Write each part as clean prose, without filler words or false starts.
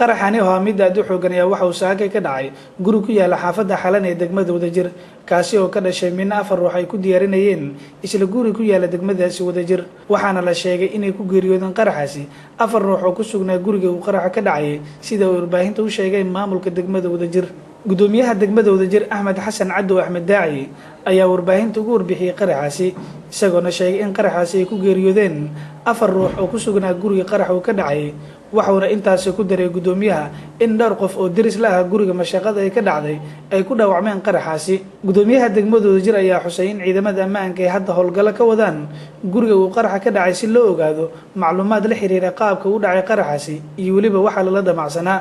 Qaraxani oo ah mid aad u xoogan ayaa waxa uu saakay ka dhacay guri ku yaala xaafadda Xalan ee degmada Wadajir, kaasi oo ka dhashay midna 4 ruux ay ku diyaarinayeen isla guri ku yaala degmadaasi Wadajir. Waxaana la sheegay inay ku geeriyoodeen qaraxaasi 4 ruux oo ku sugnaa guriga uu qaraxa ka dhacayay, sida uu warbaahinta u sheegay maamulka degmada Wadajir. Gudoomiyaha degmada Wadajir Axmed Xasan Cadow Axmed Daaci ayaa warbaahinta ugu warbixiyey qaraxaasi, isagoona sheegay in qaraxaasi ay ku geeriyoodeen 4 ruux oo ku sugnaa guriga qarax uu ka dhacay. Waxuuna intaasi ku daray gudoomiyaha in dhowr qof oo deris la ah guriga mashaqada ay ka dhacday ay ku dhaawacmeen qaraxaasi. Gudoomiyaha degmada Wadajir ayaa xusay in ciidamada ammaanka ay hadda howlgallo ka wadaan guriga uu qaraxa ka dhacay si loo ogaado macluumaad la xiriira qaabka uu dhacay qaraxaasi iyo weliba waxa lala damacsanaa.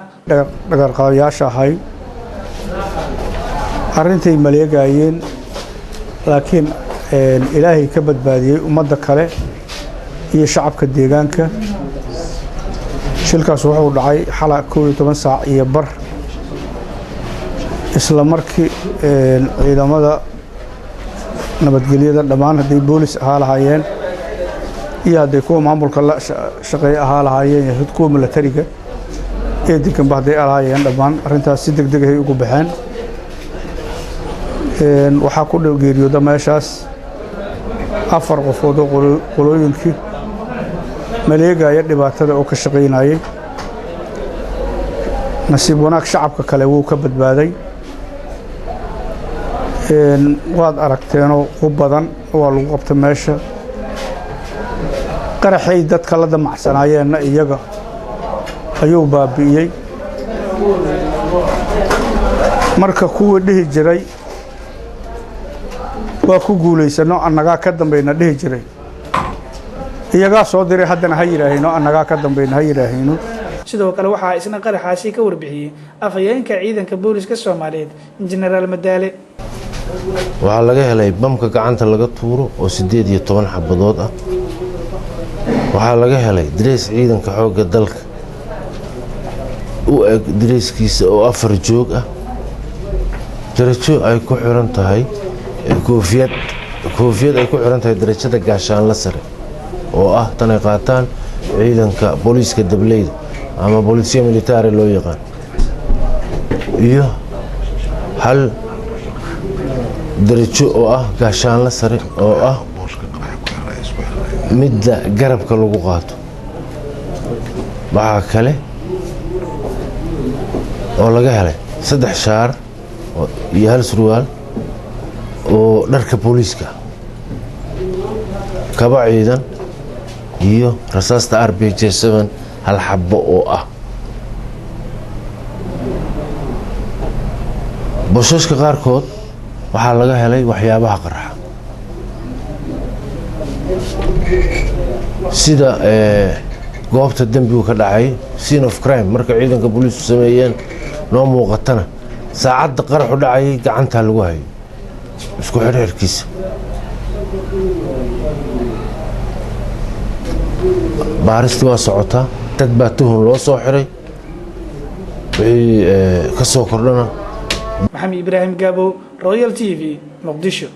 Dhagarqaadayaasha ahay arrintay maleegayeen, laakiin Ilaahay ka badbaadiyey ummadda kale iyo shacabka deegaanka. Shilkaas wuxuu dhacay xala 11 saac iyo bar. Isla markii ciidamada nabadgelyada dhammaan hadday boolis ahaa lahaayeen iyo hadday kuwa maamulka la shaqeeya ahaa lahaayeen iyo kuwa milatariga ee deganba hadday lahaayeen, dhammaan arrintaas si degdeg ahay ugu baxeen. Waxaa ku dhow geeriyooda meeshaas 4 qofood oo qolooyinkii maleegaya dhibaatada oo ka shaqaynayay. Nasiib wanaag shacabka kale wuu ka badbaaday. Waad aragteenoo ku badan waa lagu qabta meesha. Qaraxay dadka la damacsanaayeenna iyaga ayuu baabi'iyey. Marka kuwii dhihi jiray waa ku guulaysano annagaa ka dambayna dhihi jiray, iyagaa soo diray haddana ha yidhaahayno annagaa ka dambayna ha yidhaahayno. Sidoo kale waxaa isna qaraxaasi ka warbixiyey afhayeenka ciidanka booliska Soomaaliyeed Jenaraal Madaale. Waxaa laga helay bamka gacanta laga tuuro oo 18 xabadood ah. Waxaa laga helay darees ciidanka xoogga dalka u eg dareeskiisa oo 4 joog ah, darajo ay ku xiran tahay koofiyad ay ku xiran tahay darajada gaashaanla sare oo ah tan ay qaataan ciidanka booliiska dableyda ama booliisiya militari loo yaqaan, iyo hal darajo oo ah gaashaanla sare oo ah midda garabka lagu qaato. Waxaa kale oo laga helay 3 shaar iyo 1 surwaal oo dharka booliiska, kaba ciidan iyo rasaasta RPG 7 hal xabo oo ah. Boosashka qaarkood waxaa laga helay waxyaabaha qarxa sida goobta dembigu ka dhacay, scene of crime, marka ciidanka booliisku sameeyeen noo muuqatana saacadda qaraxu dhacayay gacantaa lagu hayo isku xirxirkiisa. Baaristii waa socotaa, dad baa tuhun loo soo xiray, wixii ka soo kordhana. Maxamed Ibraahim Gaabo, Royal TV, Muqdisho.